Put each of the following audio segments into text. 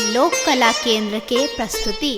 लोक कला केंद्र के प्रस्तुति।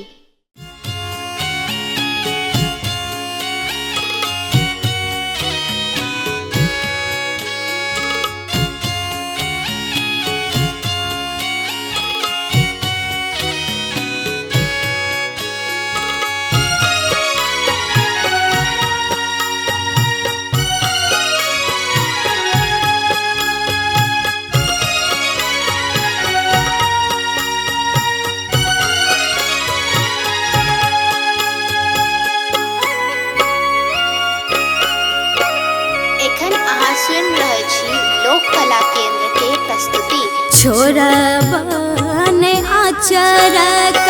एखन अहाँ सुनि रहल छी लोक कला केंद्र के प्रस्तुति। छोड़बन आचरक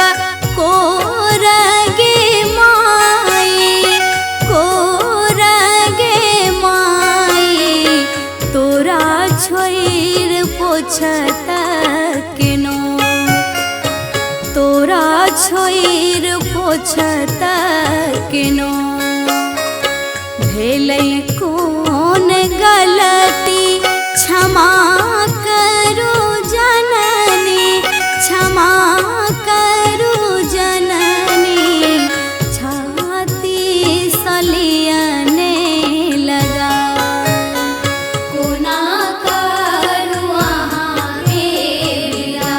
कोर गे माई, कोर गे माई, तोरा छोड़ि पोछत केनो, तोरा छोड़ि पोछत केनो। भेलै कोन गलती क्षमा करू जननी, क्षमा करू जननी, छाती सलियने लगा। कोना करू अहाँके विदा।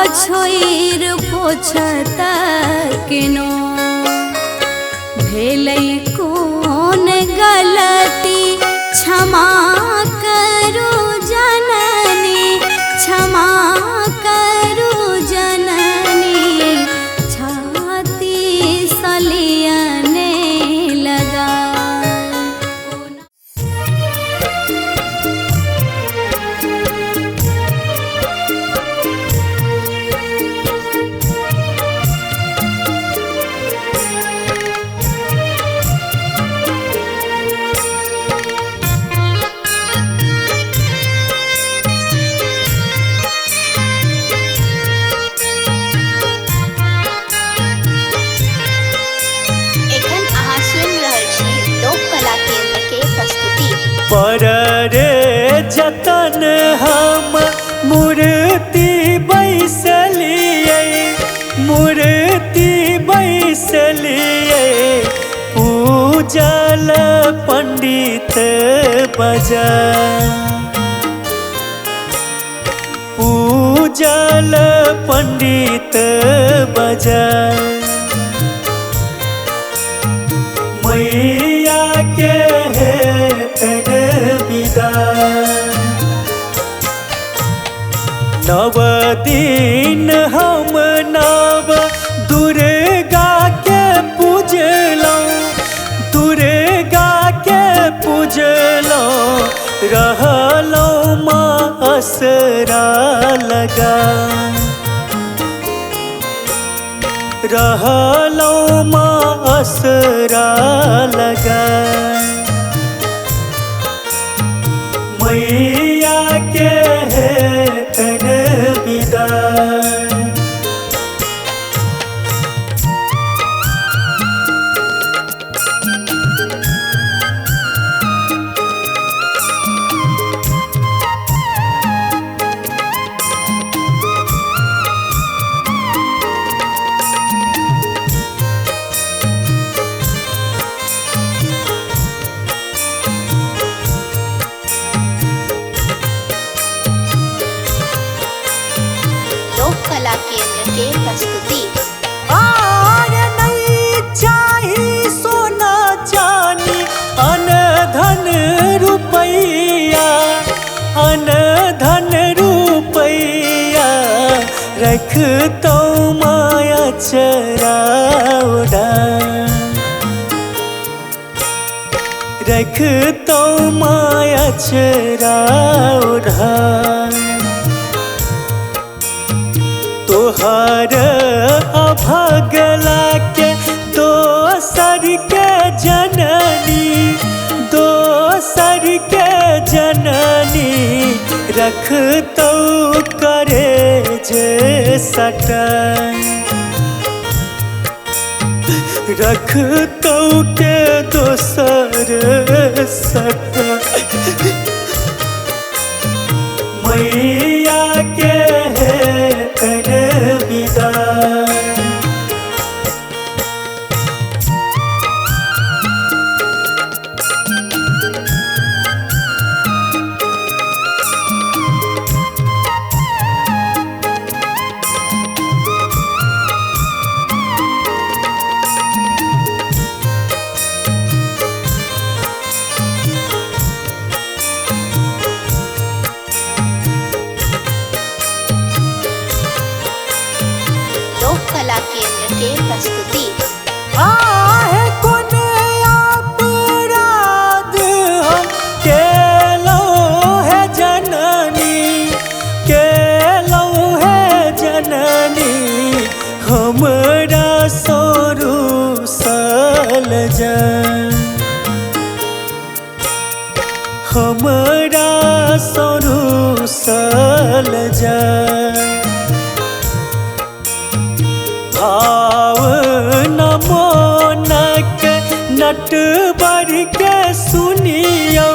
छोइर पोछत केनो। भेलै कोन गलती क्षमा करू जननी, क्षमा करू जननी, छाती सलियने लगा। एखन अहाँ सुनि रहल छी लोक कला केंद्र के प्रस्तुति। पर रे जतन हम मूर्ति बैसलियै, मूर्ति बैसलियै, पूजल पंडित बजा, पूजल पंडित बजा। मैया के हेतन विदा। नव दिन हम नव दुर्गा के पूजलौं, दुर्गा के पूजलौं, रहलौं माँ असरा लगा, रहलौं माँ असरा लगा। मैया के हेतन विदा। लोक कला केंद्र के प्रस्तुति। आर नहीं चाही सोना चानी अन धन रुपैया, अन धन रुपैया, रखतौ माया चरा उड़ा, रखतौ माया चरा उड़ा। तोहर अभगला के दोसर के जननी, दोसर के जननी, रखतौ करे जे सटा, रखतौ के दोसर सटा। मैया के हेतन विदा। लोक कला केंद्र के प्रस्तुति। आहे कोने अपराध हम केलौं हे जननी, केलौं हे जननी, हमरा सौरुसल जन, हमरा सौरुसल जन। भाव नमो नक नटवर के सुनियौ,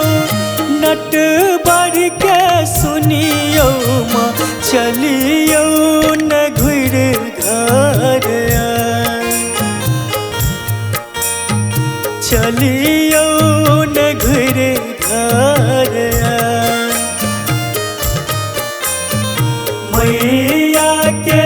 नटवर के सुनियौ, माँ चलियौ न घुर घर, चलियौ न घुर घर। मैया के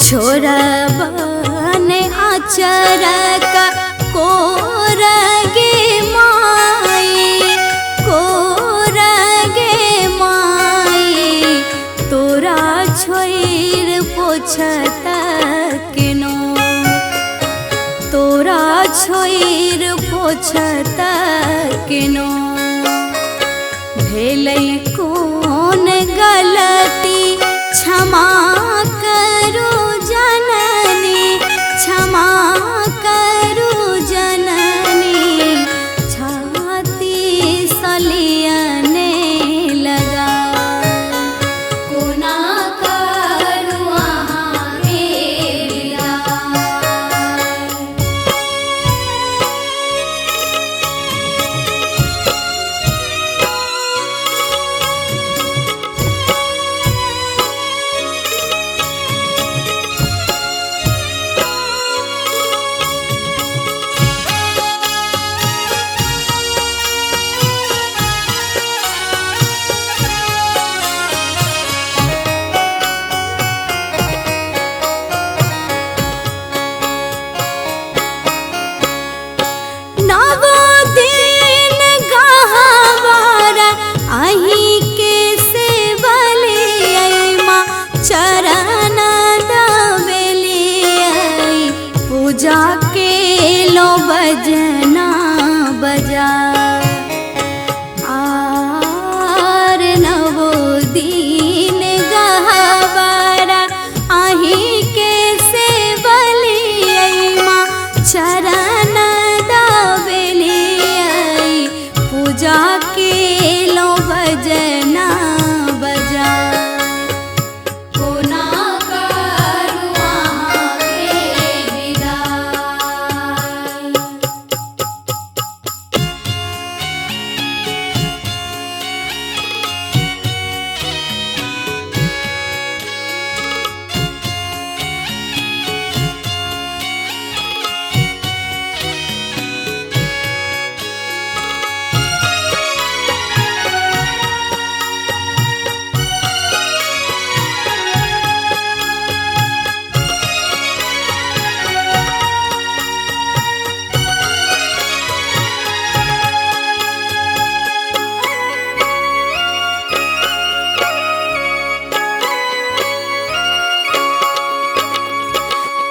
छोड़बन आचरक कोर गे माई, कोर गे माई, तोरा छोड़ि पोछत केनो, तोरा छोड़ि पोछत केनो। भेलै कोन गलती क्षमा करू जननी, क्षमा करू जननी, छाती सलियने लगा। कोना करू अहाँके विदाई। नवो दिन गहवर अहीं के सेवलियै माँ, चरण दबेलियै, पूजा के लो बजना बजा। आर नवो दिन गहवर अहीं के सेवलियै माँ, चरण दबेलियै, पूजा के लो बजना बजा। कोना करू अहाँके विदाई।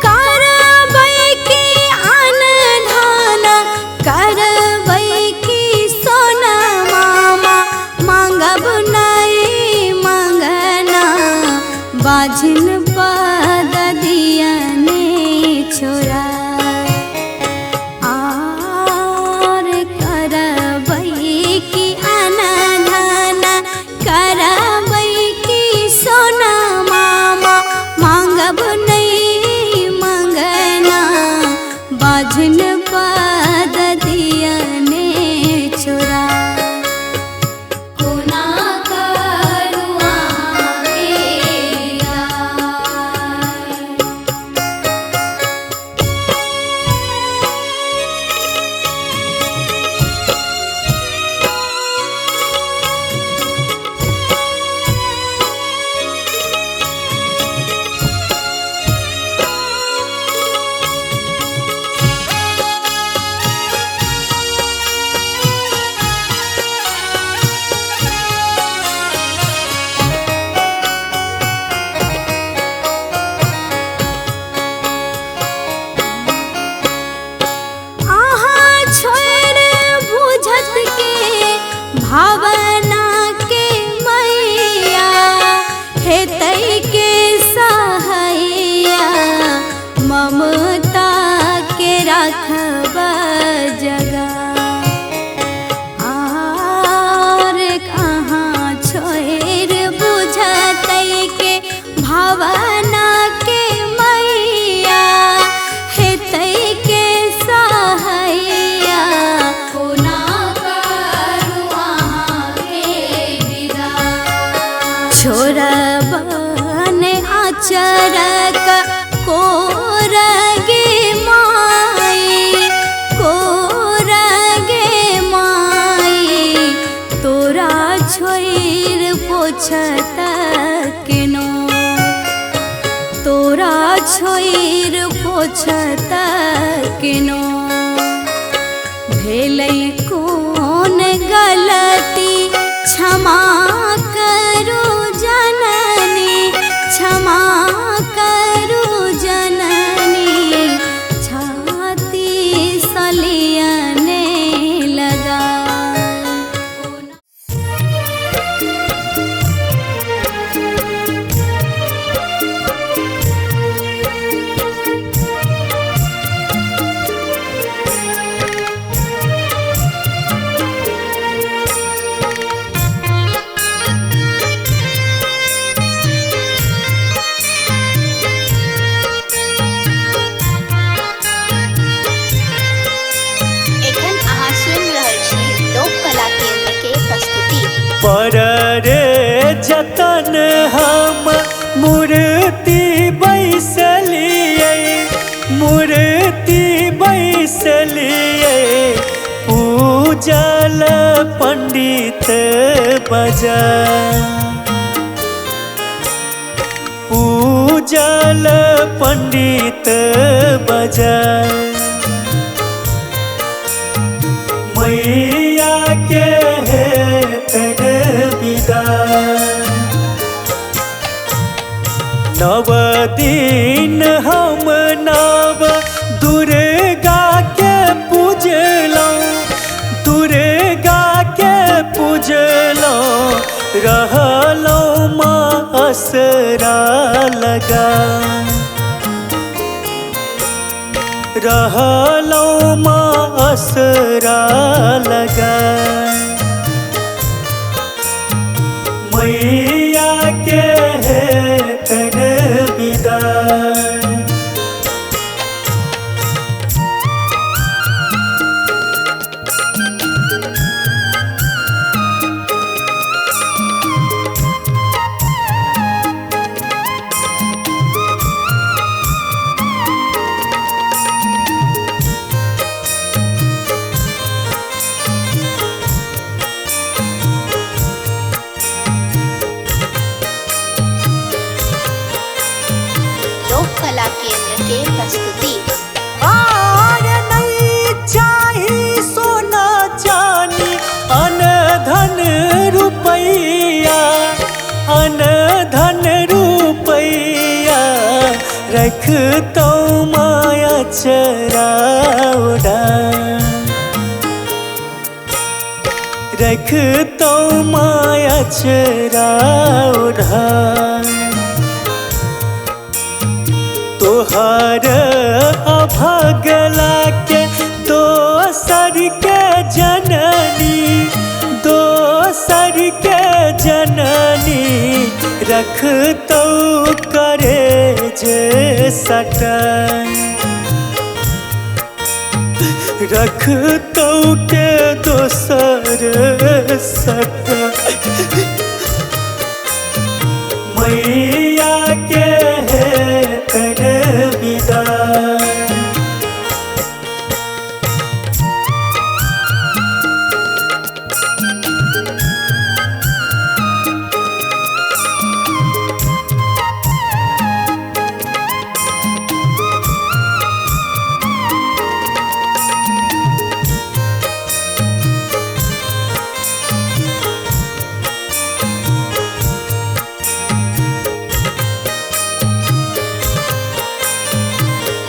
करबै की अनधान, करबै की सोना मामा, मांगब नहीं मांगना, बाझिन पद दियने छोरा। आर करबै की अनधान, करबै की सोना मामा, मांगब नहीं मांगना, बाझिन पद दियने छोरा। कोना करू अहाँके विदाई। अहाँ छोड़ि बुझत के भावना के मैया, हेतै के सहैया, ममता के राखब जगा। आर अहाँ छोड़ि बुझतै के भावना के मैया, हेतै के सहैया, कोना करू अहाँके विदाई। छोड़बन आचरक कोर गे माई, कोर गे माई, तोरा छोड़ि पोछत केनो, तोरा छोइर पोछत किनो भेलै कोन गलती क्षमा करू जननी क्षमा करू जननी छाती सलियने लगा। एखन अहाँ सुनि रहल छी लोक कला केंद्र के प्रस्तुति। पर रे जतन हम मूर्ति बैसलियै मूर्ति बैसलियै पूजल पंडित बजा पूजल पंडित बजा मैया के हेतन विदा। नव दिन हम नव दुर्गा के पूजलौं दुर्गा के पूजलौं रहलौं माँ असरा लगा रहलौं माँ असरा लगा मैया के हेतन विदा। लोक कला केंद्र के प्रस्तुति। आर नहीं चाही सोना चानी अन धन रुपैया अन धन रुपैया रखतौ माया चरा उड़ा रखतौ माया चरा उड़ा तोहर अभगला के दोसर के जननी दोसर के जननी रखतौ करे जे सटा रखतौ के दोसर सटा मैया के हेतन विदा।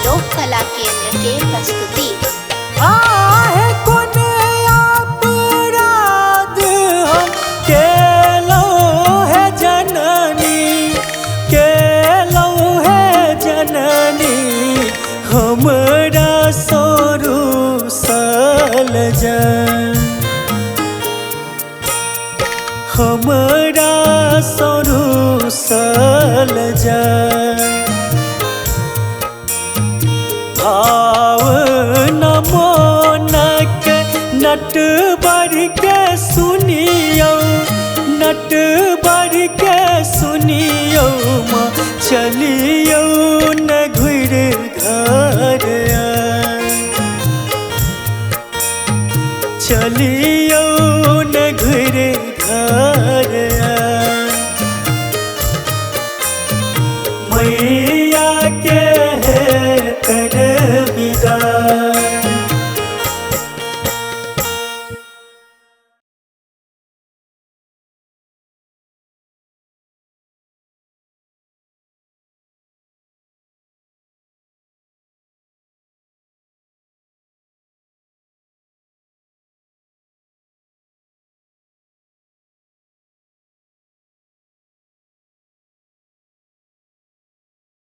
लोक कला केंद्र के प्रस्तुति। आहे कोने अपराध हम केलौं हे जननी केलौं हे जननी हमरा सौरुसल जन हमरा सौरुसल जन भाव नमो नक नटवर के सुनियौ नटवर के सुनियौ माँ चलियौ न घुर घर चलियौ न घुर घर। मैया के।